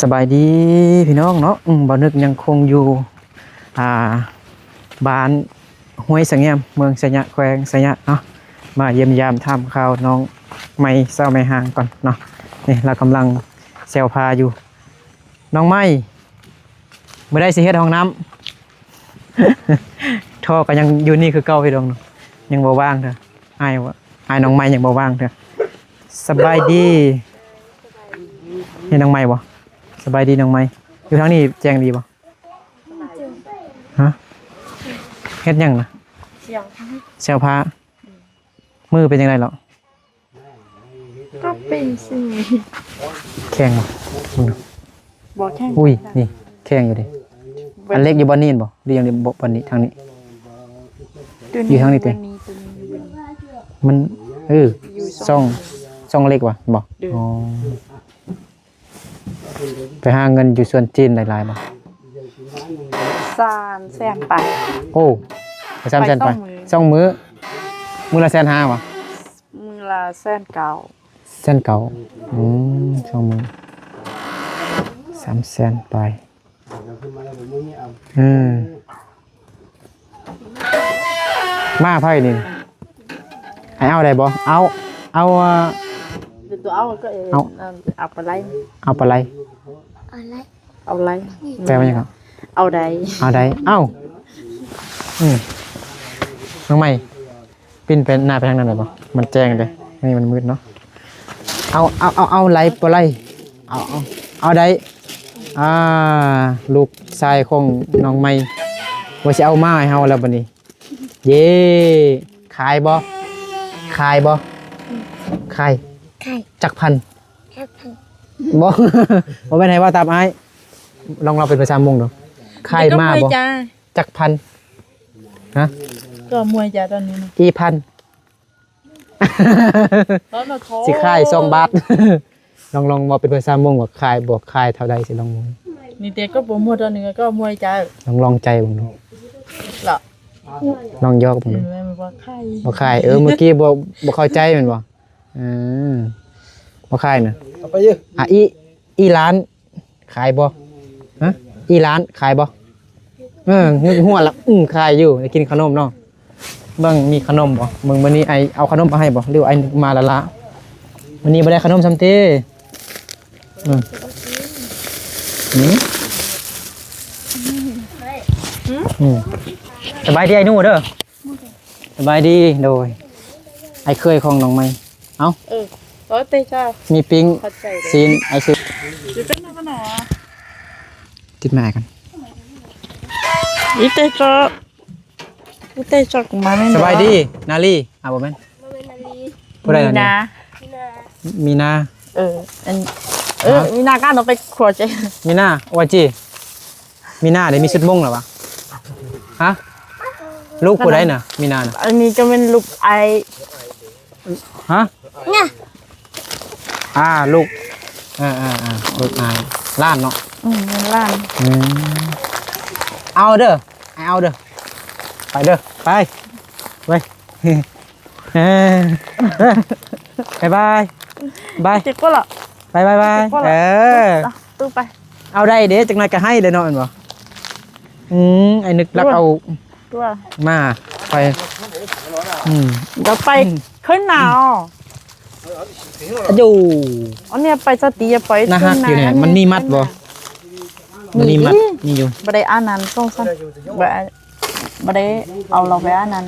ສະບາຍດີພີ່ນ້ອງເນາະ ອືມ ບ່າວນຶກຍັງຄົງຢູ່ ອ່າ ບ້ານຫ້ວຍສະແງມ ເມືອງໄຊຍະ ແຂວງໄຊຍະເນາະ ມາຢ້ຽມຢາມຖາມຂ່າວນ້ອງໃໝ່ ສາວໃໝ່ຮ່າງກ່ອນເນາະ. ນີ້ລາວກຳລັງແຊວພາຢູ່ ນ້ອງໃໝ່ ມື້ໃດຊິເຮັດຫ້ອງນ້ຳ? ທໍ່ກໍຍັງຢູ່ນີ້ຄືເກົ່າພີ່ນ້ອງເນາະ ຍັງບໍ່ວ່າງເທື່ອ ອ້າຍວ່າ ອ້າຍນ້ອງໃໝ່ຍັງບໍ່ວ່າງເທື່ອ. ສະບາຍດີ ເຫັນນ້ອງໃໝ່ບໍ່? ສະບາຍດີນ້ອງໃໝ່ ຢູ່ທາງນີ້ແຈ້ງດີບໍ່? ຮະ ເຮັດຫຍັງນະ? ແຊວພາ ແຊວພາ. ມືເປັນຈັ່ງໃດເລາະ? ກໍເປັນຊື່ ແຂງບໍ່? ບໍ່ແຂງ. ອຸ້ຍ ນີ້ແຂງຢູ່ເດ. ອັນເລັກຢູ່ບ່ອນນີ້ແມ່ນບໍ່? ຫຼືຍັງຢູ່ບ່ອນນີ້? ທາງນີ້ ຢູ່ທາງນີ້ຕິ? ມັນ ເອີ ຊ່ອງ ຊ່ອງເລັກວະ ເຫັນບໍ່? ອໍ ໄປຫາເງິນຢູ່ສວນຈີນໄດ້ຫຼາຍບໍ່? ສາມແສນປາຍ. ໂອ້ ສາມແສນປາຍ ສອງມື້ ສອງມື້ ມື້ລະແສນຫ້າຫວາ? ມື້ລະແສນເກົ້າ. ແສນເກົ້າ. ອືມ ສອງມື້ ສາມແສນປາຍ. ອືມ ມາໃຜນີ້? ໃຫ້ເອົາໄດ້ບໍ່? ເອົາ ເອົາ ເອົາ ເອົາປາໄລ ເອົາປາໄລ. ເອົາໄລ ເອົາໄລ ແປວ່າຫຍັງ? ເອົາໄດ້ ເອົາໄດ້. ເອົ້າ ອືມ ນ້ອງໃໝ່ ປິ່ນໄປໜ້າໄປທາງນັ້ນໄດ້ບໍ່? ມັນແຈ້ງເດ້ ນີ້ມັນມືດເນາະ. ເອົາ ເອົາ ເອົາ ເອົາໄລບໍ່ໄລ ເອົາ ເອົາ ເອົາໄດ້. ອ່າ ລູກຊາຍຂອງນ້ອງໃໝ່ ວ່າຊິເອົາມາໃຫ້ເຮົາແລ້ວບັດນີ້. ເຢ້ ຂາຍບໍ່? ຂາຍບໍ່? ຂາຍ ຂາຍ ຈັກພັນ? ຈັກພັນ ບໍ່ ບໍ່ແມ່ນໃຫ້ເວົ້າຕາມອ້າຍ. ລອງເວົ້າເປັນພາສາມົ້ງດູ ຂາຍມາບໍ່? ຈັກພັນ? ຮະ ກໍມວຍຈ້າຕອນນີ້ນະ ອີພັນ. ຊິຂາຍສອງບາດ. ລອງ ລອງເວົ້າເປັນພາສາມົ້ງວ່າຂາຍບໍ່ ຂາຍເທົ່າໃດ ຊິລອງເບິ່ງ. ນີ້ແຕ່ກໍບໍ່ໝົດ ອັນນີ້ກໍມວຍໃຈ ລອງ ລອງໃຈເບິ່ງດູ ລະ ລອງຢອກເບິ່ງດູ. ບໍ່ຂາຍ ບໍ່ຂາຍ. ເອີ ມື້ກີ້ບໍ່ ບໍ່ເຂົ້າໃຈແມ່ນບໍ່? ເອີ ບໍ່ຂາຍນະ. ເອົາໄປຢູ່ ອາ ອີ ອີລ້ານ ຂາຍບໍ່? ຮະ ອີລ້ານ ຂາຍບໍ່? ເອີ ນຶກຫົວລະ ອືມ ຂາຍຢູ່ ໄດ້ກິນຂະໜົມເນາະ. ເບິ່ງມີຂະໜົມບໍ່? ເບິ່ງມື້ນີ້ອ້າຍເອົາຂະໜົມມາໃຫ້ບໍ່ ຫຼືອ້າຍນຶກມາລ້າໆ? ມື້ນີ້ບໍ່ໄດ້ຂະໜົມຊ້ຳຕິ. ອືມ ອືມ ອືມ ສະບາຍດີອ້າຍໜູເດີ. ສະບາຍດີ ໂດຍ ອ້າຍເຂີຍຂອງນ້ອງໃໝ່. ເອົ້າ ເອີ ໂອເຕຈາ ມີປີ້ງ ຂອບໃຈເດີ ຊີ້ນ ອ້າຍຊື້ ຊິເປັນຫຍັງກັນຫວາ? ຕິດໄມອ້າຍກ່ອນ ອີເຕຈາ ອີເຕຈາ ມາແມ່ນ. ສະບາຍດີ ນາລີ. ອ່າ ບໍ່ແມ່ນ ບໍ່ແມ່ນນາລີ. ຜູ້ໃດນາລີ? ມີນາ ມີນາ ມີນາ. ເອີ ອັນ ເອີ ຮະ? ມີນາກໍເອົາໄປຄົວເຈ ມີນາ ໂອວາຈີ. ມີນາເດ ມີຊຸດມົ້ງແລ້ວຫວາ? ຮະ ລູກຜູ້ໃດນະ ມີນານະ? ອັນນີ້ກໍແມ່ນລູກອ້າຍ. ຮະ? ອ່າ ລູກ ເອີໆໆ ລູກອ້າຍ ຫຼານເນາະ. ອືມ ແມ່ນຫຼານ. ອືມ ເອົາເດີ ໃຫ້ເອົາເດີ ໄປເດີ ໄປ ໄປ. ເອີ ບາຍບາຍ ບາຍ ເຈັບກໍລະ ບາຍບາຍບາຍ. ເອີ ຕູ້ໄປ ເອົາໄດ້ເດ້ ຈັກໜ້ອຍກໍໃຫ້ເດ້ເນາະ ແມ່ນບໍ່? ອືມ ໄອ້ນຶກລັກເອົາ ຕົວະ ມາ ໄປ ອືມ ດຽວໄປ ອືມ ຂຶ້ນໜາວ ຢູ່ ອັນນີ້ໄປສະຕິ ຢ່າໄປ ໜ້າຮັກຢູ່ນີ້ ມັນມີມັດບໍ່? ມັນມີມັດ ມີຢູ່ ບໍ່ໄດ້ອາບນ້ຳ ສອງສາມ ບໍ່ ບໍ່ໄດ້ເອົາລາວໄປອາບນ້ຳ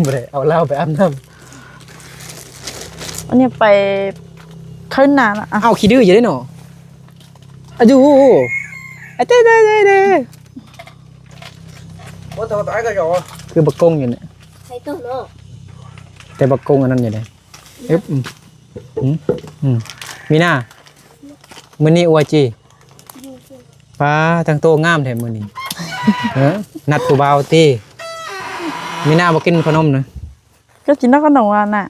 ບໍ່ໄດ້ເອົາລາວໄປອາບນ້ຳ. ອັນນີ້ໄປ ເທິນນານ ເອົາ ຂີ້ດື້ຢູ່ເດ້ເນາະ ອາ ຢູ່ ອາ ເດ້ ເດ້ ເດ້ ເດ້. ຄືບັກກົງຢູ່ນີ້ ໃສ່ໂຕເນາະ ແຕ່ບັກກົງອັນນັ້ນຢູ່ເດ້. ອຶບ ອືມ ອືມ ອືມ ມີນາ ມື້ນີ້ໂອວາຈີ ປ້າ ແຕ່ງໂຕງາມແທ້ມື້ນີ້ ເອີ ນັດຜູ້ບ່າວຕິ ມີນາບໍ່ກິນຂະໜົມນະ? ກໍກິນແຕ່ຂະໜົມຫັ້ນນະ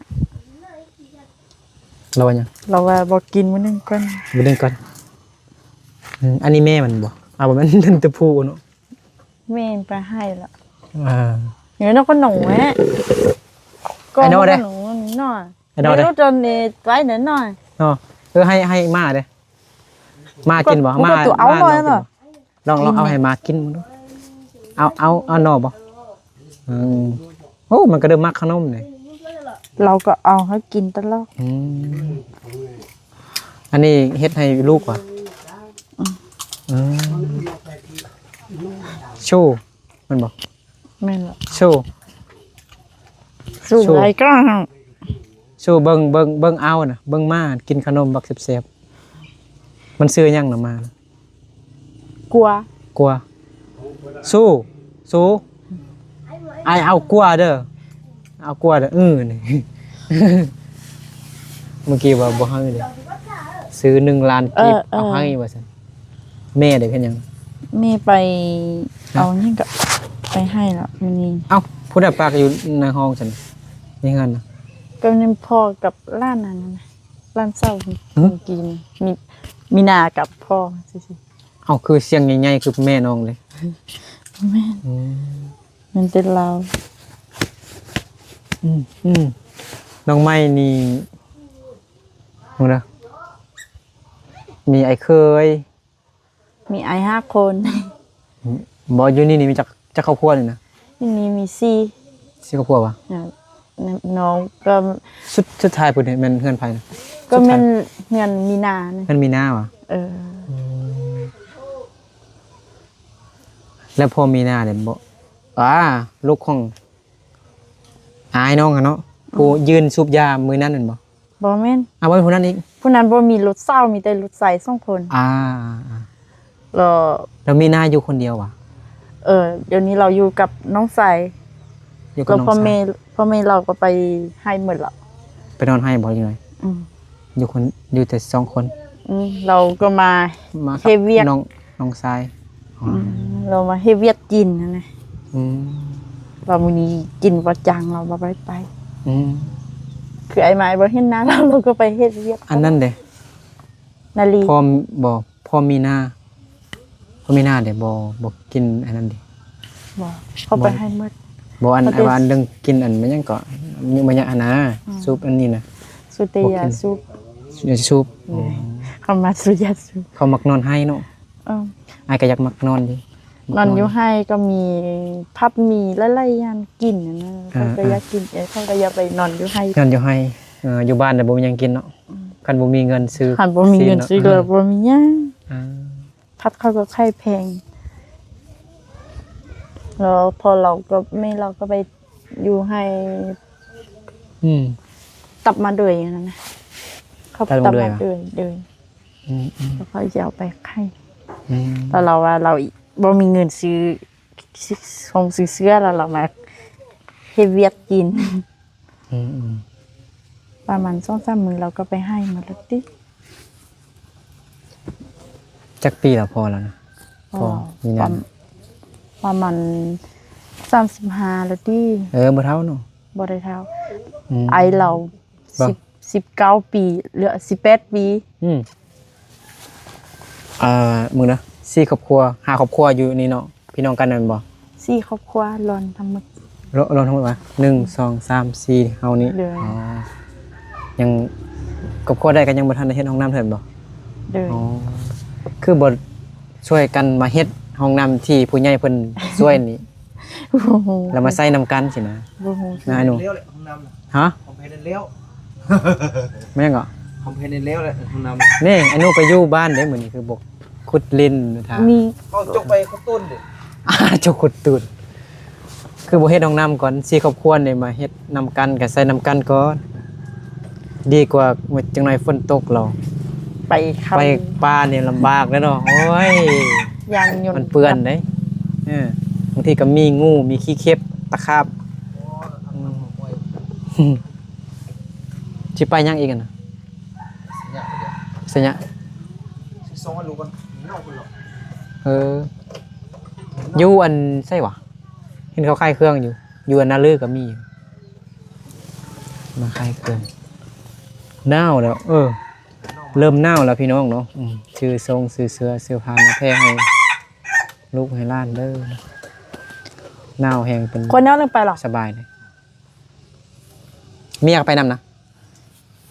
ລາວວ່າຫຍັງ? ລາວວ່າບໍ່ກິນມື້ໜຶ່ງກ່ອນ ມື້ໜຶ່ງກ່ອນ. ອືມ ອັນນີ້ແມ່ມັນບໍ່? ອ້າວ ບໍ່ແມ່ນ ແຕ່ຜູ້ເນາະ. ແມ່ໄປໃຫ້ລະ ອ່າ ເອີ ນ້ອງກໍໜູແຫຼະ ກໍໜູເດ້ ໜູນ້ອຍ ໄອ້ນ້ອຍເດ້ ໄປເດີນ້ອຍ ເນາະ. ເອີ ໃຫ້ ໃຫ້ໝາເດ້ ໝາກິນບໍ່? ມັນກໍ ໝາ ຕົວເອົາ ໝາ ໜໍ່ ລອງກິນບໍ່? ລອງ ລອງເອົາໃຫ້ໝາກິນເບິ່ງດູ. ເອົາ ເອົາ ເອົາໜໍ່ບໍ່? ອືມ ໂອ້ ມັນກໍເລີ່ມມັກຂະໜົມເດ. ເຮົາກໍເອົາໃຫ້ກິນຕະຫຼອດ. ອືມ ອັນນີ້ເຮັດໃຫ້ລູກຫວາ? ອືມ ອືມ ໂຊ ແມ່ນບໍ່? ແມ່ນລະ ໂຊ ໂຊ ໄດ້ກໍ ໂຊ ເບິ່ງ ເບິ່ງ ເບິ່ງເອົານະ ເບິ່ງໝາກິນຂະໜົມບັກແຊບໆ. ມັນຊື່ຫຍັງນະ ໝາ? ກົວ ກົວ ສູ້ ສູ້ ອ້າຍເອົາກົວເດີ ເອົາກົວເດີ. ເອີ ນີ້ ເມື່ອກີ້ວ່າບໍ່ໃຫ້ເດ້ ຊື້ໜຶ່ງລ້ານກີບ ເອີ ເອີ ເອົາໃຫ້ວ່າຊັ້ນ. ແມ່ໄດ້ເຮັດຫຍັງ? ແມ່ໄປ ຮະ? ເອົາຫຍັງກໍໄປໃຫ້ລະມື້ນີ້. ເອົ້າ ຜູ້ໃດປາກຢູ່ໃນຫ້ອງຊັ້ນ ໃນເຮືອນນະ? ກໍມີພໍ່ກັບຫຼານນັ້ນນະ ຫຼານສາວ ຫຶ? ເມື່ອກີ້ນີ້ ມີ ມີນາກັບພໍ່ຊື່ໆ. ເອົ້າ ຄືສຽງໃຫຍ່ໆ ຄືແມ່ນ້ອງເດ້. ແມ່ນ ອືມ ແມ່ນແຕ່ລາວ. ອືມ ອືມ ນ້ອງໃໝ່ນີ້ ເບິ່ງເດີ ມີອ້າຍເຂີຍ ມີອ້າຍຫ້າຄົນ. ບໍ່ ຢູ່ນີ້ນີ້ມີຈັກ ຈັກຄອບຄົວນີ້ນະ? ຢູ່ນີ້ມີສີ່ ສີ່ຄອບຄົວຫວາ? ເອີ ນ້ອງກໍ ສຸດ ສຸດທ້າຍພຸ້ນນີ້ແມ່ນເຮືອນໃຜນະ? ກໍແມ່ນເຮືອນມີນານີ້. ເຮືອນມີນາຫວາ? ເອີ ອືມ ແລ້ວພໍ່ມີນາເດ້ບໍ່? ອາ ລູກຂອງອ້າຍນ້ອງຫັ້ນເນາະ ຜູ້ ອືມ ຢືນສູບຢາມື້ນັ້ນແມ່ນບໍ່? ບໍ່ແມ່ນ ອ້າວ ບໍ່ແມ່ນຜູ້ນັ້ນອີກ? ຜູ້ນັ້ນບໍ່ມີລູກສາວ ມີແຕ່ລູກຊາຍສອງຄົນ. ອາ ແລ້ວ ແລ້ວມີນາຢູ່ຄົນດຽວຫວາ? ເອີ ດຽວນີ້ລາວຢູ່ກັບນ້ອງຊາຍ ຢູ່ກັບນ້ອງຊາຍ. ແລ້ວພໍ່ແມ່ ພໍ່ແມ່ລາວກໍໄປໄຮ່ໝົດລະ. ໄປນອນໄຮ່ບໍ່ ຫຼືຈັ່ງໃດ? ອືມ ຢູ່ຄົນ ຢູ່ແຕ່ສອງຄົນ. ອືມ ລາວກໍມາ ມາກັບ ເຮັດວຽກ ນ້ອງ ນ້ອງຊາຍ. ອໍ ອືມ ລາວມາເຮັດວຽກກິນຫັ້ນນະ. ອືມ ລາວມື້ນີ້ກິນບໍ່ຈັງ ລາວບໍ່ໄດ້ໄປ. ອືມ ຄືອ້າຍມາ ອ້າຍບໍ່ເຫັນໜ້າລາວ ລາວກໍໄປເຮັດວຽກ. ອັນນັ້ນເດ້ ນາລີ ພໍ່ ບໍ່ ພໍ່ມີນາ ພໍ່ມີນາເດ້ ບໍ່ ບໍ່ກິນອັນນັ້ນເດ້. ບໍ່ ເຂົາໄປ ບໍ່ ໃຫ້ໝົດ. ບໍ່ ອັນ ບໍ່ໄດ້ ອັນວ່າອັນເລື່ອງກິນອັນ ແມ່ນຫຍັງເກາະ ມີ ແມ່ນຫຍັງຫັ້ນນະ ອືມ ສູບອັນນີ້ນະ ສູບແຕ່ຢາສູບ. ຢາສູບ. ໂດຍ ອໍ ເຂົາມັກສູບຢາສູບ. ເຂົາມັກນອນໄຮ່ເນາະ. ເອີ ອ້າຍກໍຢາກມັກນອນຢູ່ ນອນຢູ່ໄຮ່ກໍມີຜັດໝີ່ຫຼາຍໆຢ່າງກິນຫັ້ນນະ. ເອີ ເຂົາກໍຢາກກິນ ເອີ ເຂົາກໍຢາກໄປນອນຢູ່ໄຮ່ ນອນຢູ່ໄຮ່. ເອີ ຢູ່ບ້ານນະບໍ່ມີຫຍັງກິນເນາະ. ອືມ ຄັນບໍ່ມີເງິນຊື້ ຄັນບໍ່ມີເງິນຊື້ ຊີ້ນເນາະ ກໍ ເອີ ບໍ່ມີຫຍັງ. ອ່າ ຜັດເຂົ້າກັບໄຂ່ແພງ ແລ້ວພໍ່ລາວກັບແມ່ລາວກໍໄປຢູ່ໄຮ່. ອືມ ຕັບມາເດືອຍນັ້ນນະ ເຂົາຕັບມາເດືອຍ ຕັບມາເດືອຍ ເດີຍ. ອືມໆ ແລ້ວເຂົາຈະເອົາໄປຂາຍ. ອືມ ແລ້ວລາວວ່າລາວບໍ່ມີເງິນຊື້ ຊື້ ສົ່ງຊື້ເສື້ອ ແລ້ວລາວມາເຮັດວຽກກິນ. ອືມໆ ປະມານສອງສາມມື້ລາວກໍໄປໃຫ້ໝົດແລ້ວຕິ. ຈັກປີແລ້ວພໍ່ລາວນະ? ພໍ່ ພໍ່ມີນາ ປະ ປະມານສາມສິບຫ້າແລ້ວຕິ. ເອີ ບໍ່ເຖົ້າເນາະ. ບໍ່ໄດ້ເຖົ້າ. ອືມ ອ້າຍລາວ ບໍ່ ສິບ ສິບເກົ້າປີ ເຫຼືອສິບແປດປີ. ອືມ ເອີ ມຶງເດີ ສີ່ຄອບຄົວ ຫ້າຄອບຄົວຢູ່ນີ້ເນາະ ພີ່ນ້ອງກັນແມ່ນບໍ່? ສີ່ຄອບຄົວລວມທັງໝົດ. ລວມ ລວມທັງໝົດຫວາ? ໜຶ່ງ ສອງ ສາມ ສີ່ ເຮົານີ້. ໂດຍ ອໍ ຍັງ ຄອບຄົວໃດກໍຍັງບໍ່ທັນໄດ້ເຮັດຫ້ອງນ້ຳເທື່ອແມ່ນບໍ່? ໂດຍ ອໍ ຄືບໍ່ຊ່ວຍກັນມາເຮັດຫ້ອງນ້ຳທີ່ຜູ້ໃຫຍ່ເພິ່ນຊ່ວຍນີ້? ບໍ່ຮູ້ ແລ້ວມາໃຊ້ນຳກັນຊີ້ນະ. ບໍ່ຮູ້ ນະ ອ້າຍໜູ. ແລ້ວແຫຼະຫ້ອງນ້ຳນະ. ຮະ? ຂອງໃຜນັ້ນແລ້ວ. ແມ່ນຫຍັງເກາະ? ຂອງໃຜນັ້ນແລ້ວແຫຼະຫ້ອງນ້ຳ. ນີ້ ອ້າຍໜູໄປຢູ່ບ້ານເດ້ ມື້ນີ້ຄືບໍ່ຂຸດຫຼິ້ນ. ມີ ເອົາ ຈົກໄປຂຸດຕູນເດ້. ອ່າ ຈົກຂຸດຕູນ. ຄືບໍ່ເຮັດຫ້ອງນ້ຳກ່ອນ ສີ່ຄອບຄົວນີ້ມາເຮັດນຳກັນ ກໍໃຊ້ນຳກັນກ່ອນ ດີກວ່າ ຈັກໜ້ອຍຝົນຕົກແລ້ວ ໄປ ໄປປ່ານີ້ລຳບາກເດ້ເນາະ. ໂອ້ຍ ຢ້ານຍົນ ມັນເປື້ອນເດ້. ເອີ ບາງທີກໍມີງູ ມີຂີ້ເຂັບ ຕະຂາບ. ອືມ ຊິໄປຫຍັງອີກຫັ້ນນະ? ໄຊຍະ ໄຊຍະ ຊື້ສອງອັນລູກກ່ອນ. ເອີ ຢູ່ອັນໃສຫວາ? ເຫັນເຂົາຂາຍເຄື່ອງຢູ່ ຢູ່ອັນນາລືກໍມີ ມາຂາຍເຄື່ອງ. ໜາວແລ້ວ ເອີ ເລີ່ມໜາວແລ້ວພີ່ນ້ອງເນາະ. ອືມ ຊື້ຊົງ ຊື້ເສື້ອ ຊື້ຜ້າມາແຜ່ໃຫ້ລູກໃຫ້ຫຼານເດີ. ໜາວແຮງ ເປັນ ຄົນເດີ ເລີ່ມໄປແລ້ວ ສະບາຍເດ້. ເມຍກໍໄປນຳນະ?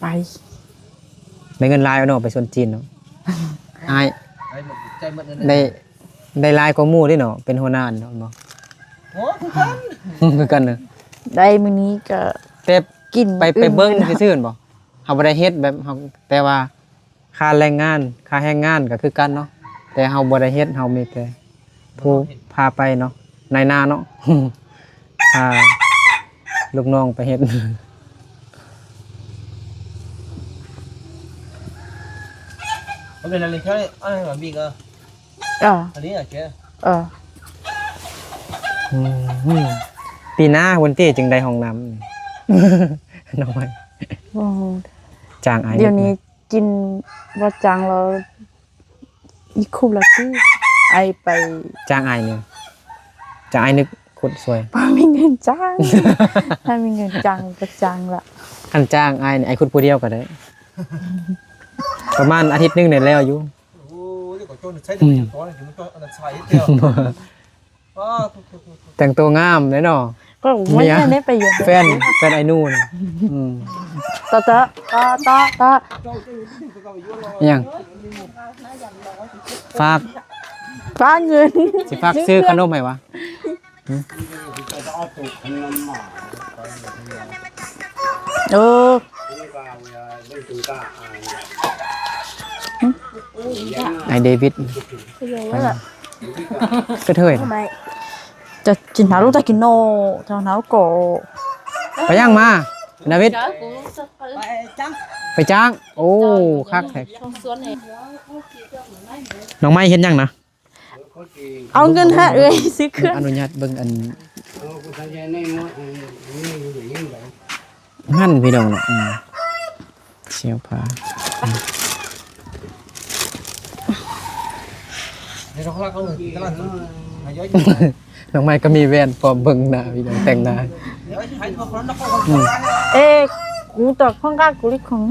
ໄປ ໄດ້ເງິນຫຼາຍເນາະ ໄປຊວນຈີນເນາະ. ອ້າຍ ໄດ້ໝົດ ໃຈໝົດນັ້ນແຫຼະ ໄດ້ ໄດ້ຫຼາຍກວ່າໝູ່ເດ້ເນາະ ເປັນຫົວໜ້າເນາະ ແມ່ນບໍ່? ໂອ້ ຄືກັນ ຄືກັນເນາະ ໄດ້ມື້ນີ້ກໍ ແຕ່ ກິນ ໄປ ໄປເບິ່ງຊື່ໆ ແມ່ນບໍ່? ເຮົາບໍ່ໄດ້ເຮັດແບບເຮົາ ແຕ່ວ່າຄ່າແຮງງານ ຄ່າແຮງງານກໍຄືກັນເນາະ ແຕ່ເຮົາບໍ່ໄດ້ເຮັດ ເຮົາມີແຕ່ຜູ້ພາໄປເນາະ ນາຍໜ້າເນາະ ພາລູກນ້ອງໄປເຮັດ. ເອົາເປັນອັນນີ້ ເອົາອັນນີ້ ເອີ ອັນນີ້ ໂອເຄ ເອີ ອືມ ປີໜ້າພຸ້ນຕິຈຶ່ງໄດ້ຫ້ອງນ້ຳ ນ້ອຍ ໂອ້ ຈ້າງອ້າຍ ດຽວນີ້ກິນບໍ່ຈ້າງແລ້ວ ອີກຄຸບລະຕິ ອ້າຍໄປ ຈ້າງອ້າຍໜຶ່ງ ຈ້າງອ້າຍໜຶ່ງຂຸດຊ່ວຍ ບໍ່ມີເງິນຈ້າງ ຖ້າມີເງິນຈ້າງກໍຈ້າງລະ ຄັນຈ້າງອ້າຍນີ້ ອ້າຍຂຸດຜູ້ດຽວກໍໄດ້ ປະມານອາທິດໜຶ່ງນີ້ແລ້ວຢູ່. ໂອ້ຍ ກໍໂຈນໃຊ້ແຕ່ຕົວນີ້ ມັນກໍອັນນັ້ນໃຊ້ແລ້ວ ອ້າ ແຕ່ງຕົວງາມເດ້ເນາະ ກໍມັນໄດ້ໄປຢູ່ ແຟນ ແຟນອ້າຍໜູນ ອືມ ຕະ ຕະ ຕະ ຕະ ຫຍັງ? ຝາກ ຝາກເງິນ ຊິຝາກຊື້ຂະໜົມໃຫ້ວະ. ເອີ ໄອ້ເດວິດ ກະເທີຍ ຈະກິນຫາລູກຕາກິນໂນ ຈະຫາລູກກໍ ໄປຍ່າງມາ ດາວິດ ໄປຈ້າງ ໂອ້ ຄັກແທ້. ນ້ອງໄມ້ເຮັດຫຍັງນະ? ເອົາເງິນໃຫ້ເອື້ອຍຊື້ເຄື່ອງ ອະນຸຍາດເບິ່ງອັນ ຫັ້ນພີ່ນ້ອງເນາະ ອືມ ສ່ຽວຜ້າ ນ້ອງໄມ້ກໍມີແວ່ນພ້ອມເບິ່ງໜ້າພີ່ນ້ອງ ແຕ່ງໜ້າ ອືມ ເອ ກູຕອກຂອງກາ ກູລິກຂອງ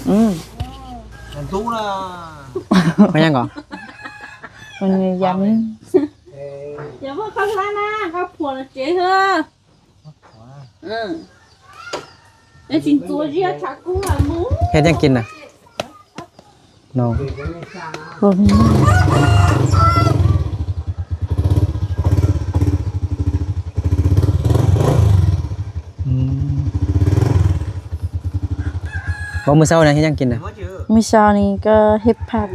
ອືມ ມັນຫຍັງກໍ? ມັນມີຢານ อย่าว่าเขาล้านนะเขาผัวเจ๊เธอ เออ ไอ้สิงโตเรียกชักกูหาหมู ເຮັດຫຍັງກິນນະ? ນ້ອງ ບໍ່ມີ ອືມ ບໍ່ ມື້ເຊົ້ານະເຮັດຫຍັງກິນນະ? ມື້ເຊົ້ານີ້ກໍເຮັດຜັກ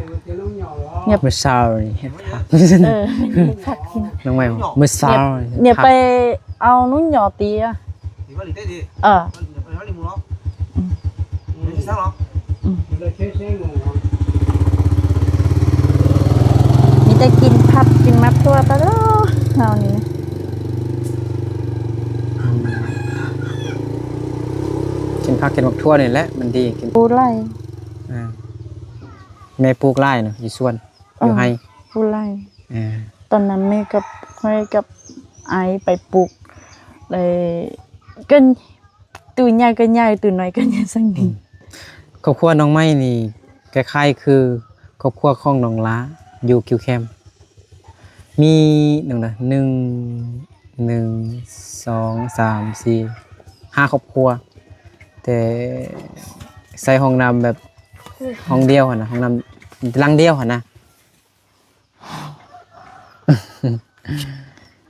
ມື້ເຊົ້ານີ້ເຮັດຜັກ ເອີ ເຮັດຜັກກິນ ນ້ອງໃໝ່ ມື້ເຊົ້ານີ້ ເນຍ ໄປເອົານຸ່ນຫຍໍຕີ ເອີ ອືມ ມີແຕ່ກິນຜັກກິນໝາກຖົ່ວຕະຫຼອດເຮົານີ້ ອືມ ກິນຜັກກິນໝາກຖົ່ວນີ້ແຫຼະມັນດີ ປູກຫຼາຍ ອ່າ ແມ່ປູກຫຼາຍເນາະ ຢູ່ສວນ ເອີ ຢູ່ໄຮ່ ປູກຫຼາຍ ເອີ ຕອນນັ້ນແມ່ກັບຂ້ອຍກັບອ້າຍໄປປູກ ແລ້ວກໍ ໂຕໃຫຍ່ກໍໃຫຍ່ ໂຕນ້ອຍກໍໃຫຍ່ສ່ຳນີ້ ອືມ ຄອບຄົວນ້ອງໄມ້ນີ້ຄ້າຍໆຄືຄອບຄົວຂອງນ້ອງຫຼ້າຢູ່ຄິວແຄມ ມີໜຶ່ງນະ ໜຶ່ງ ໜຶ່ງ ສອງ ສາມ ສີ່ ຫ້າຄອບຄົວ ແຕ່ໃຊ້ຫ້ອງນ້ຳແບບຫ້ອງດຽວຫັ້ນນະ ຫ້ອງນ້ຳຫຼັງດຽວຫັ້ນນະ.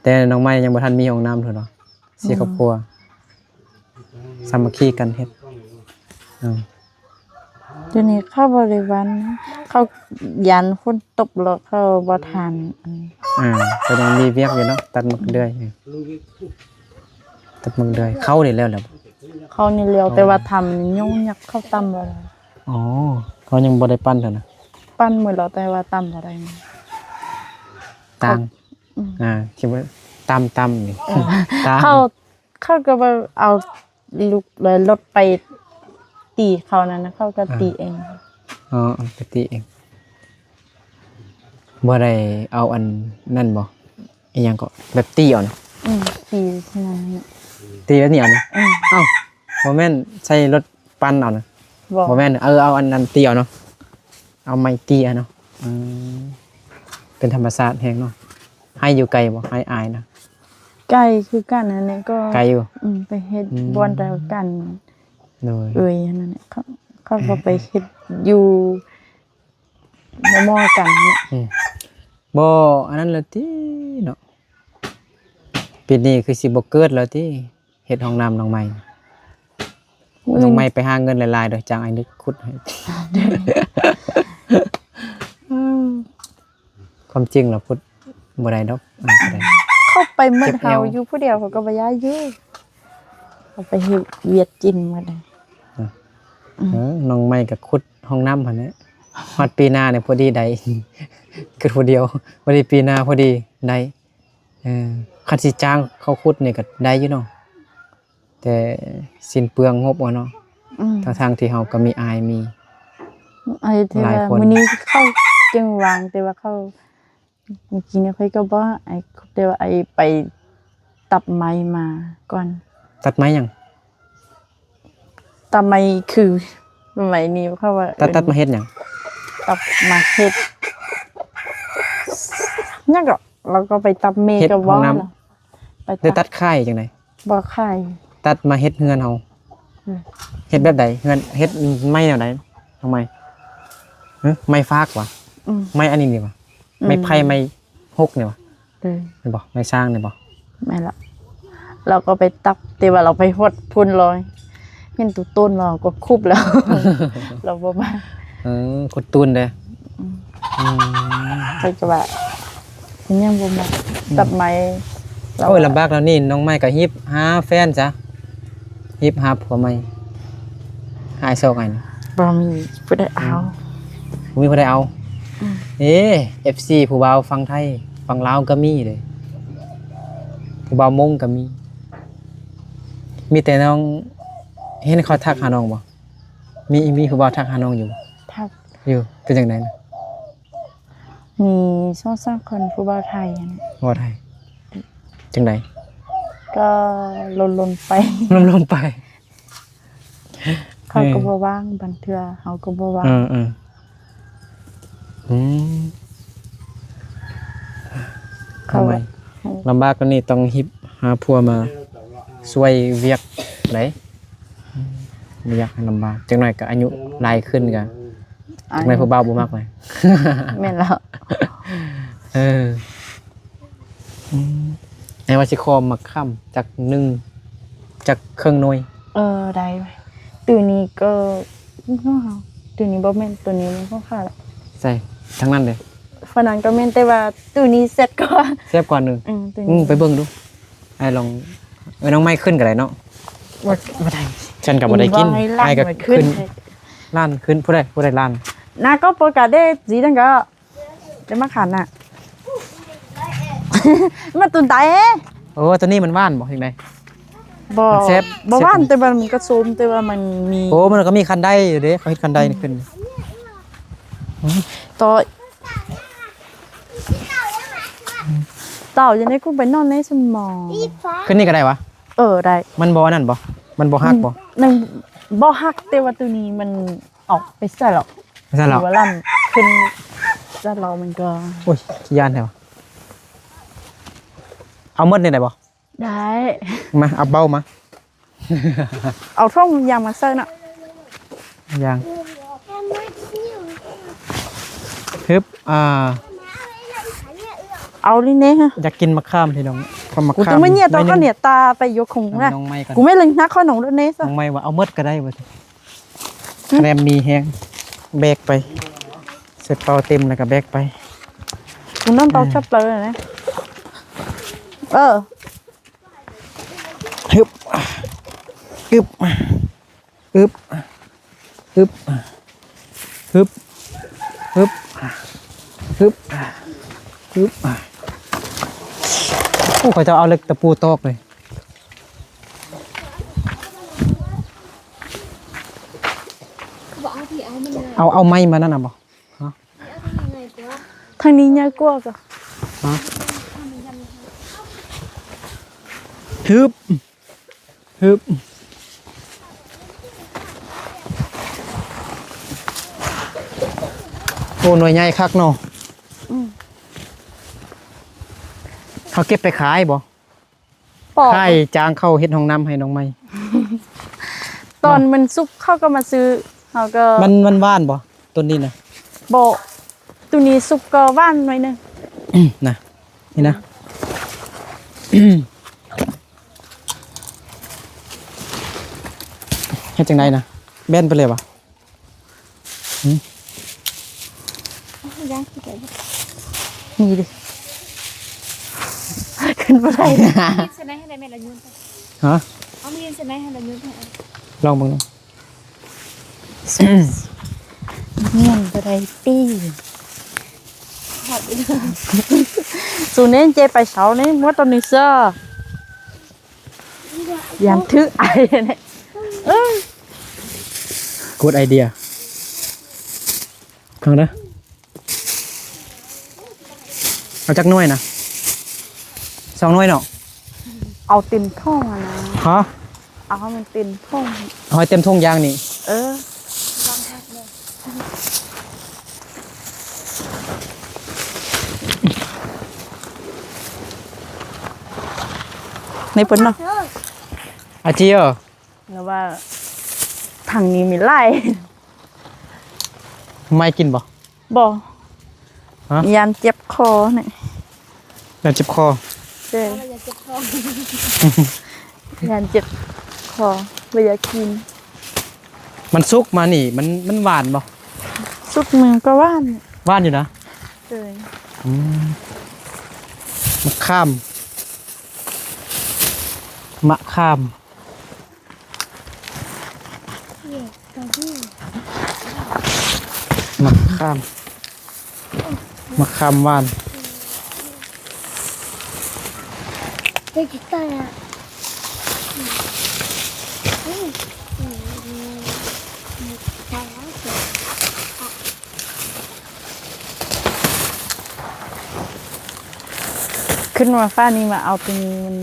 ແຕ່ນ້ອງໄມ້ຍັງບໍ່ທັນມີຫ້ອງນ້ຳເທື່ອເນາະ ເສຍຄອບຄົວ ອືມ ສາມັກຄີກັນເຮັດ ອືມ ດຽວນີ້ເຂົາບໍ່ໄດ້ຫວ່ານ ເຂົາຢ້ານຝົນຕົກແລ້ວເຂົາບໍ່ທັນ ອ່າ ກໍຍັງມີວຽກຢູ່ເນາະ ຕັດໝາກເດືອຍ ຕັດໝາກເດືອຍ ເຂົ້ານີ້ແລ້ວແລ້ວ ເຂົ້ານີ້ແລ້ວ ແຕ່ວ່າທຳຫຍຸ້ງຍາກ ເຂົ້າຕຳບໍ່ໄດ້ ອໍ ເຂົາຍັງບໍ່ໄດ້ປັ່ນເທື່ອນະ ປັ່ນໝົດແລ້ວ ແຕ່ວ່າຕຳບໍ່ໄດ້ ຕາງ ອືມ ອ່າ ທີ່ວ່າຕຳ ຕຳນີ້ ເອີ ຕາງ ເຂົາ ເຂົາກໍວ່າເອົາລູກ ລົດໄປຕີເຂົານັ້ນນະ ເຂົາກໍ ອ່າ ຕີເອງ ອໍ ເອົາໄປຕີເອງ ບໍ່ໄດ້ເອົາອັນນັ້ນບໍ່? ອີ່ຫຍັງເກາະ ແບບຕີເອົານະ ອືມ ຕີນັ້ນ ຕີແບບນີ້ເອົານະ ອືມ ເອົ້າ ບໍ່ແມ່ນໃຊ້ລົດປັ່ນເອົານະ ບໍ່ ບໍ່ແມ່ນ ເອີ ເອົາອັນນັ້ນຕີເອົາເນາະ ເອົາໄມ້ຕີເອົາເນາະ ອືມ ເປັນທຳມະຊາດແຮງເນາະ ໄຮ່ຢູ່ໄກບໍ່? ໄຮ່ອ້າຍນະ ໄກຄືກັນຫັ້ນແຫຼະ ກໍໄກຢູ່ ອືມ ໄປເຮັດ ອືມ ບ່ອນດຽວກັນ ໂດຍ ເອີຍ ອັນນັ້ນແຫຼະ ເຂົາ ເຂົາກໍໄປເຮັດຢູ່ມໍ່ໆກັນເນາະ. ອືມ ບໍ່ ອັນນັ້ນລະຕິເນາະ. ປີນີ້ຄືຊິບໍ່ເກີດແລ້ວຕິ ເຮັດຫ້ອງນ້ຳນ້ອງໃໝ່. ນ້ອງໃໝ່ໄປຫາເງິນຫຼາຍໆເດີ້ ຈ້າງອ້າຍນຶກຂຸດໃຫ້. ຄວາມຈິງລະຂຸດບໍ່ໄດ້ດອກ ເຂົາໄປໝົດ ເຮົາຢູ່ຜູ້ດຽວ ເຂົາກໍບໍ່ຢາກຢູ່ ເຂົາໄປເຮັດວຽກກິນໝົດ. ເອີ ນ້ອງໃໝ່ກໍຂຸດຫ້ອງນ້ຳຫັ້ນແຫຼະ ຮອດປີໜ້ານີ້ພໍດີໄດ້ ຄືຜູ້ດຽວ ພໍດີປີໜ້າພໍດີໄດ້. ເອີ ຄັນຊິຈ້າງເຂົາຂຸດນີ້ກໍໄດ້ຢູ່ເນາະ ແຕ່ສິ້ນເປືອງງົບເອົາເນາະ. ອືມ ທັງໆທີ່ເຮົາກໍມີອ້າຍມີ ອ້າຍ ແຕ່ວ່າມື້ນີ້ເຂົາຈຶ່ງວ່າງ ແຕ່ວ່າເຂົາ ມື້ກີ້ນີ້ຂ້ອຍກໍບອກອ້າຍ ແຕ່ວ່າອ້າຍໄປຕັດໄມ້ມາກ່ອນ. ຕັດໄມ້ຫຍັງ? ຕັດໄມ້ຄື ໄມ້ນີ້ເຂົາວ່າ ຕັດ ຕັດມາເຮັດຫຍັງ? ຕັດມາເຮັດຫຍັງກໍ ລາວກໍໄປຕັດແມ່ ເຮັດຫ້ອງນ້ຳ ກໍວ່າ ໄປຕັດ ໄດ້ຕັດຂາຍຈັ່ງໃດ? ບໍ່ຂາຍ ຕັດມາເຮັດເຮືອນເຮົາ. ອືມ ເຮັດແບບໃດ? ເຮືອນເຮັດໄມ້ແນວໃດ ນ້ອງໃໝ່? ຫຶ ໄມ້ຟາກຫວາ? ອືມ ໄມ້ອັນນີ້ນີ້ຫວາ? ອືມ ໄມ້ໄຜ່ ໄມ້ຫົກນີ້ຫວາ? ເອີ ແມ່ນບໍ່? ໄມ້ຊ້າງນີ້ບໍ່? ແມ່ນລະ ລາວກໍໄປຕັດ ແຕ່ວ່າລາວໄປຮອດພຸ້ນເລີຍ ເຫັນຕົວຕົ້ນລາວກໍຂຸດແລ້ວ ລາວບໍ່ມາ. ເອີ ຂຸດຕູນເດ້. ອືມ ອືມ ຂ້ອຍກໍວ່າ ເປັນຫຍັງບໍ່ມາ ອືມ ຕັດໄມ້. ໂອ້ຍ ລຳບາກແລ້ວນີ້ ນ້ອງໃໝ່ກໍຮີບຫາແຟນຊະ ຮີບຫາຜົວໃໝ່ ຫາຊອກອັນ ບໍ່ມີຜູ້ໃດເອົາ. ອືມ ບໍ່ມີຜູ້ໃດເອົາ. ອືມ ເອ ເອັຟຊີ ຜູ້ບ່າວຝັ່ງໄທ ຝັ່ງລາວກໍມີເດ້ ຜູ້ບ່າວມົ້ງກໍມີ. ມີແຕ່ນ້ອງ ເຫັນເຂົາທັກຫານ້ອງບໍ່? ມີ ມີຜູ້ບ່າວທັກຫານ້ອງຢູ່ບໍ່? ທັກຢູ່. ເປັນຈັ່ງໃດນະ? ມີສອງສາມຄົນ ຜູ້ບ່າວໄທຫັ້ນ. ບ່າວໄທ ຈັ່ງໃດ? ກໍລົນໆໄປ ລົນໆໄປ. ເຂົາກໍ ເອີ ບໍ່ວ່າງ ບາງເທື່ອເຮົາກໍບໍ່ວ່າງ. ເອີ ເອີ ອືມ ເຂົາ ທຳໄມ ລຳບາກກວ່ານີ້ ຕ້ອງຮີບຫາຜົວມາຊ່ວຍວຽກໃດ໋. ບໍ່ຢາກໃຫ້ລຳບາກ ຈັກໜ້ອຍກໍອາຍຸຫຼາຍຂຶ້ນກໍ ຈັກໜ້ອຍຜູ້ບ່າວບໍ່ມັກເລີຍ. ແມ່ນແລ້ວ. ເອີ ອືມ ແຕ່ວ່າຊິຂໍໝາກຂາມຈັກໜຶ່ງ ຈັກເຄິ່ງໜ່ວຍ. ເອີ ໄດ້. ໂຕນີ້ກໍ ໂຕນີ້ບໍ່ແມ່ນ ໂຕນີ້ແມ່ນຂອງຂ້າລະ. ໃສ່ທາງນັ້ນເດ້. ຝັ່ງນັ້ນກໍແມ່ນ ແຕ່ວ່າໂຕນີ້ແຊບກວ່າ ແຊບກວ່າໜຶ່ງ. ອືມ ໂຕນີ້ ອືມ ໄປເບິ່ງດູ. ອ້າຍລອງ ເອີ ນ້ອງໃໝ່ຂຶ້ນກໍໄດ້ເນາະ. ບໍ່ ບໍ່ໄດ້ ສັນກໍບໍ່ໄດ້ກິນ. ອ້າຍກໍຂຶ້ນ ລ້ານຂຶ້ນ. ຜູ້ໃດ ຜູ້ໃດລ້ານ? ນາກໍປະກາດເດ້ ສີນັ້ນກໍ ໄດ້ມາຂັນນະ ມາຕຸນໄຕ. ໂອ້ ຕົວນີ້ມັນຫວານບໍ່ ຈັ່ງໃດ? ບໍ່ ມັນແຊບ ບໍ່ຫວານ ແຊບ ແຕ່ວ່າມັນກໍສົ້ມ ແຕ່ວ່າມັນມີ ໂອ້ ມັນກໍມີຄັນໄດຢູ່ເດ້ ເຂົາເຮັດຄັນໄດນີ້ຂຶ້ນ. ອືມ ຕໍ່ ເຕົາຈັ່ງໃດ ກູໄປນອນໃນສະໝໍ. ຂຶ້ນນີ້ກໍໄດ້ຫວາ? ເອີ ໄດ້. ມັນບໍ່ອັນນັ້ນບໍ່? ມັນບໍ່ຫັກບໍ່? ອືມ ມັນບໍ່ຫັກ ແຕ່ວ່າຕົວນີ້ມັນ ອອກໄປໃສແລ້ວ ໄປໃສແລ້ວ ວ່າລຳຂຶ້ນໃສແລ້ວ ມັນກໍ ໂອ້ຍ ຂີ້ຢ້ານແທ້ຫວາ. ເອົາໝົດນີ້ໄດ້ບໍ່? ໄດ້. ມາ ເອົາເບົ້າມາ ເອົາຖົງຢາງມາໃສ່ເນາະ ຢາງ ຮຶບ ອ່າ ເອົາລີເນ ຢາກກິນໝາກຂາມພີ່ນ້ອງ ໝາກຂາມ ກູຕ້ອງມາເຫຍດຕອນເຂົາເໜຍຕາໄປຍົກຂອງນະ ນ້ອງໃໝ່ກ່ອນ ກູແມ່ນເລັງໜ້າຂ້ອຍນ້ອງໂລດເນ ນ້ອງໃໝ່ວ່າເອົາໝົດກໍໄດ້ວ່າ ອືມ ແນມມີແຮງ ແບກໄປ ໃສ່ເປົາເຕັມແລ້ວກໍແບກໄປ. ມັນຕ້ອງເອົາ ເອີ ຊັບເລີຍນະ ເອີ ຮຶບ ຮຶບ ຮຶບ ຮຶບ ຮຶບ ຮຶບ ຮຶບ ໂອ້ ເຂົາເຈົ້າເອົາເຫຼັກຕະປູຕອກເລີຍ. ເອົາ ເອົາໄມ້ມານັ້ນນະບໍ່? ທາງນີ້ໃຫຍ່ກວ່າກໍ ຮະ? ຮຶບ ຮຶບ ໂອ້ ໜ່ວຍໃຫຍ່ຄັກເນາະ. ອືມ ເຮົາເກັບໄປຂາຍບໍ່? ຂາຍ ຈ້າງເຂົາເຮັດຫ້ອງນ້ຳໃຫ້ນ້ອງໃໝ່. ຕອນມັນສຸກເຂົາກໍມາຊື້ ເຮົາກໍ ມັນ ມັນຫວານບໍ່ ຕົ້ນນີ້ນະ? ບໍ່ ໂຕນີ້ສຸກກໍຫວານໜ້ອຍໜຶ່ງ ນະ ນີ້ນະ. ເຮັດຈັ່ງໃດນະ ແບນໄປເລີຍຫວາ? ຫຶ? ນີ້ເດ ຂຶ້ນບໍ່ໄດ້. ຮະ? ເອົາມີດໃສ່ໄມ້ໃຫ້ລະໂຍນໃຫ້ ລອງເບິ່ງດູ. ແມ່ນບໍ່ໄດ້ຕິ ສູເນັ້ນເຈໄປເຊົານີ້ ໝົດຕອນນີ້ເຊີ ຢ້ານຖືກໄອແນ່. ເອີ ກູດໄອເດຍ ຟັງເດີ. ເອົາຈັກໜ່ວຍນະ? ສອງໜ່ວຍເນາະ. ເອົາເຕັມຖົງຫັ້ນນະ. ຮະ? ເອົາໃຫ້ມັນເຕັມຖົງ. ເອົາໃຫ້ເຕັມຖົງຢາງນີ້. ເອີ. ໃນເພິ່ນເນາະ ອາຈີເອີ ຫຼືວ່າທາງນີ້ມີຫຼາຍ ໄມ້ກິນບໍ່? ບໍ່. ຮະ? ຢ້ານເຈັບຄໍນີ້ ຢ້ານເຈັບຄໍ. ເອີ ຢ້ານເຈັບຄໍ ຢ້ານເຈັບຄໍ ບໍ່ຢາກກິນ. ມັນສຸກມານີ້ ມັນ ມັນຫວານບໍ່? ສຸກມັນກໍຫວານ ຫວານຢູ່ນະ. ເອີ. ອືມ ໝາກຂາມ ໝາກຂາມ. ໝາກຂາມ ໝາກຂາມຫວານ. ຂຶ້ນມາຟ້ານີ້ມາເອົາຕົວນີ້ ມັນ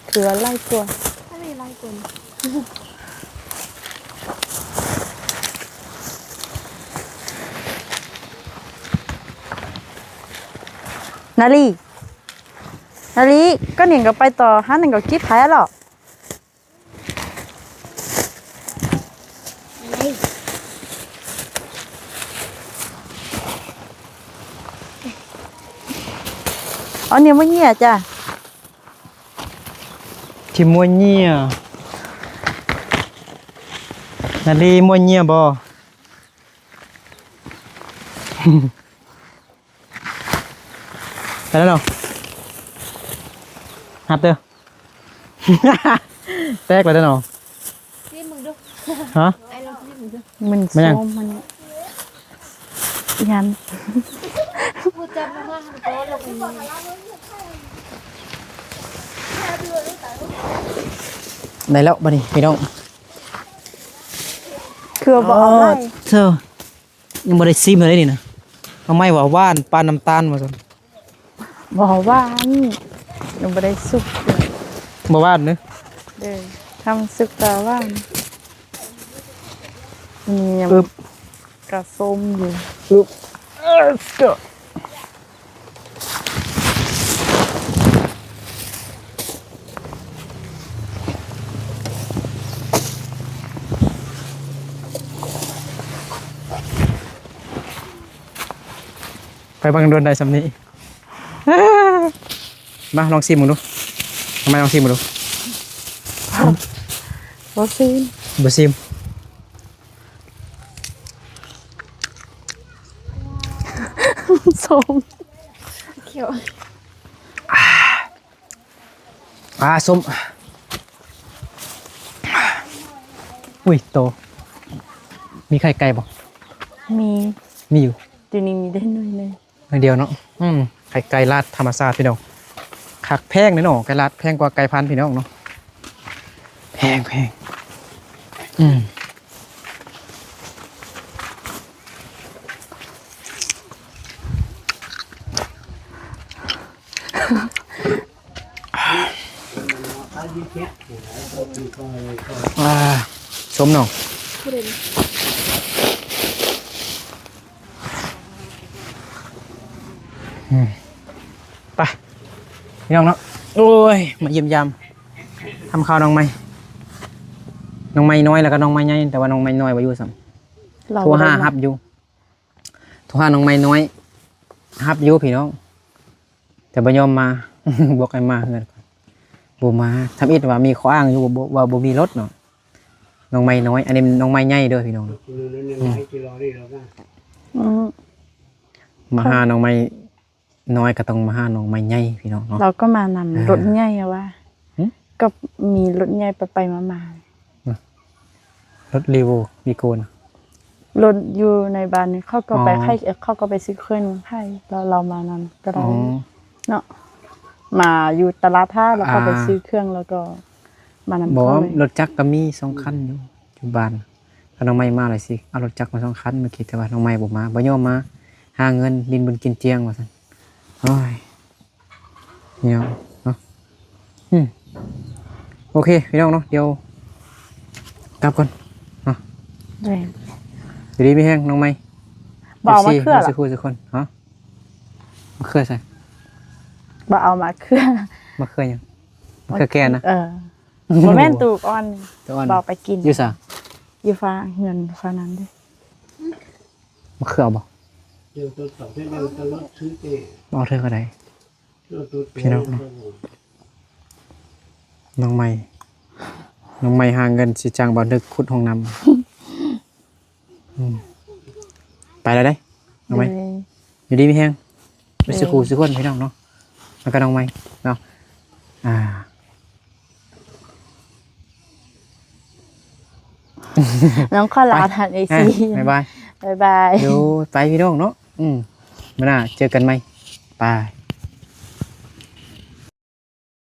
ຄືວ່າຫຼາຍກວ່າ ອັນນີ້ຫຼາຍກວ່າ. ນາລີ ນາລີ ກໍໜິງກໍໄປຕໍ່ ຫາໜິງກໍກິນໄຜລະ. ເອົາໜຽວມາເຫຍຍະຈ້າ ທີ່ມົວເຫຍຍະ. ນາລີມົວເຫຍຍະບໍ່? ໄປແລ້ວເນາະ ຮັບເດີ ແຕກແລ້ວເດີເນາະ. ຊີມເບິ່ງດູ. ຮະ? ໄອ້ລອງຊີມເບິ່ງດູ. ມັນ ມັນຫຍັງ? ສົ້ມມັນ ຍັນ ບໍ່ຈັບມາ ໄດ້ແລ້ວບັດນີ້ພີ່ນ້ອງ ຄືວ່າບໍ່ເອົາໄວ້ ອໍ ເທີ. ຍັງບໍ່ໄດ້ຊີມເລີຍນີ້ນະ ໜໍ່ໄມ້ວ່າຫວານປານນ້ຳຕານວ່າຊັ້ນ. ບໍ່ຫວານ ຍັງບໍ່ໄດ້ສຸກເລີຍ ບໍ່ຫວານເນາະ. ເດີ ຖ້າມັນສຸກກໍຫວານ. ນີ້ຍັງ ອຶບ ກະສົ້ມຢູ່ ອຶບ ເອີ. ໄປເບິ່ງດົນໄດ້ສ່ຳນີ້. ມາລອງຊີມເບິ່ງດູ ມາລອງຊີມເບິ່ງດູ. ບໍ່ຊີມ ບໍ່ຊີມ. ສົ້ມ ຂຽວ ອ່າ ສົ້ມ. ອຸ້ຍ ໂຕ ມີໄຂ່ໄກ່ບໍ່? ມີ ມີຢູ່ ຢູ່ນີ້ມີໄດ້ໜ່ວຍໜຶ່ງ. ໜ້ອຍດຽວເນາະ. ອືມ ໄຂ່ໄກ່ລາດທຳມະຊາດພີ່ນ້ອງ ຄັກ ແພງເດ້ເນາະ. ໄກ່ລາດແພງກວ່າໄກ່ພັນພີ່ນ້ອງເນາະ ແພງ ແພງ. ອືມ ອ່າ ສົ້ມເນາະ. ອືມ ໄປພີ່ນ້ອງເນາະ. ໂອ້ຍ ມາຢ້ຽມຢາມ ທຳຂ່າວນ້ອງໃໝ່. ນ້ອງໄມ້ນ້ອຍ ແລ້ວກໍນ້ອງໄມ້ໃຫຍ່ ແຕ່ວ່ານ້ອງໄມ້ນ້ອຍບໍ່ຢູ່ຊ້ຳ. ລາວ ໂທຫາ ບໍ່ໄດ້ມາ ຮັບຢູ່ ໂທຫານ້ອງໄມ້ນ້ອຍ ຮັບຢູ່ພີ່ນ້ອງ ແຕ່ບໍ່ຍອມມາ ບອກໃຫ້ມາເຮືອນກ່ອນ ບໍ່ມາ. ທຳອິດວ່າມີຂໍ້ອ້າງຢູ່ ບໍ່ ວ່າບໍ່ມີລົດເນາະ. ນ້ອງໄມ້ນ້ອຍ ອັນນີ້ນ້ອງໄມ້ໃຫຍ່ເດີພີ່ນ້ອງເນາະ. ອືມ ອືມ ມາຫານ້ອງໄມ້ນ້ອຍກໍຕ້ອງມາຫານ້ອງໄມ້ໃຫຍ່ພີ່ນ້ອງເນາະ. ລາວກໍມານຳ ເອີ ລົດໃຫຍ່ວ່າ ຫຶ? ກໍມີລົດໃຫຍ່ໄປໆມາໆ ລົດຣີໂວ ວີໂກ້ນະ ລົດຢູ່ໃນບ້ານນີ້ ເຂົາກໍໄປ ອໍ ຂາຍ ເຂົາກໍໄປຊື້ເຄື່ອງຂາຍ ແລ້ວລາວມານຳກໍໄດ້ ອໍ ເນາະ. ມາຢູ່ຕະຫຼາດຖ້າ ແລ້ວເຂົາໄປ ອ່າ ຊື້ເຄື່ອງ ແລ້ວກໍມານຳ ບໍ່ ເຂົາເລີຍ. ລົດຈັກກໍມີສອງຄັນຢູ່ ຢູ່ບ້ານ. ຄັນນ້ອງໄມ້ມາແລ້ວຊິເອົາລົດຈັກມາສອງຄັນມື້ກີ້ ແຕ່ວ່ານ້ອງໄມ້ບໍ່ມາ ບໍ່ຍອມມາ ຫາເງິນຫຼິ້ນບຸນກິນຈຽງວ່າຊັ້ນ. ໂອ້ຍ ພີ່ນ້ອງເນາະ. ອືມ ໂອເຄພີ່ນ້ອງເນາະ ດຽວກັບກ່ອນເນາະ. ໂດຍ ຢູ່ດີມີແຮງນ້ອງໄມ້. ບໍ່ເອົາມາເຂືອ ເອັຟຊີ ເນາະ ສຸກຄູ່ສຸກຄົນເນາະ. ມາເຂືອໃສ? ບໍ່ເອົາມາເຂືອ. ມາເຂືອຫຍັງ? ມາເຂືອແກ່ນະ? ເອີ ບໍ່ແມ່ນ ຕູກອ່ອນ ຕູກອ່ອນ ບໍ່ເອົາໄປກິນ. ຢູ່ໃສ? ຢູ່ຝາເຮືອນຝານັ້ນເດ້. ມາເຂືອບໍ່? ເອົາເທື່ອກໍໄດ້ ພີ່ນ້ອງເນາະ. ນ້ອງໄມ້ ນ້ອງໄມ້ຫາເງິນຊິຈ້າງບ່າວນຶກຂຸດຫ້ອງນ້ຳ. ອືມ ໄປແລ້ວເດ້ນ້ອງໄມ້. ໂດຍ ຢູ່ດີມີແຮງ ໄປ ໂດຍ ສູ່ຄູ່ສູ່ຄົນພີ່ນ້ອງເນາະ ແລ້ວກໍນ້ອງໄມ້ເນາະ. ອ່າ ນ້ອງຂໍລາທ່ານເອັຟຊີ ບາຍບາຍ ບາຍບາຍ. ໂດຍ ໄປພີ່ນ້ອງເນາະ. ອືມ ມື້ໜ້າເຈີກັນໃໝ່ ບາຍ.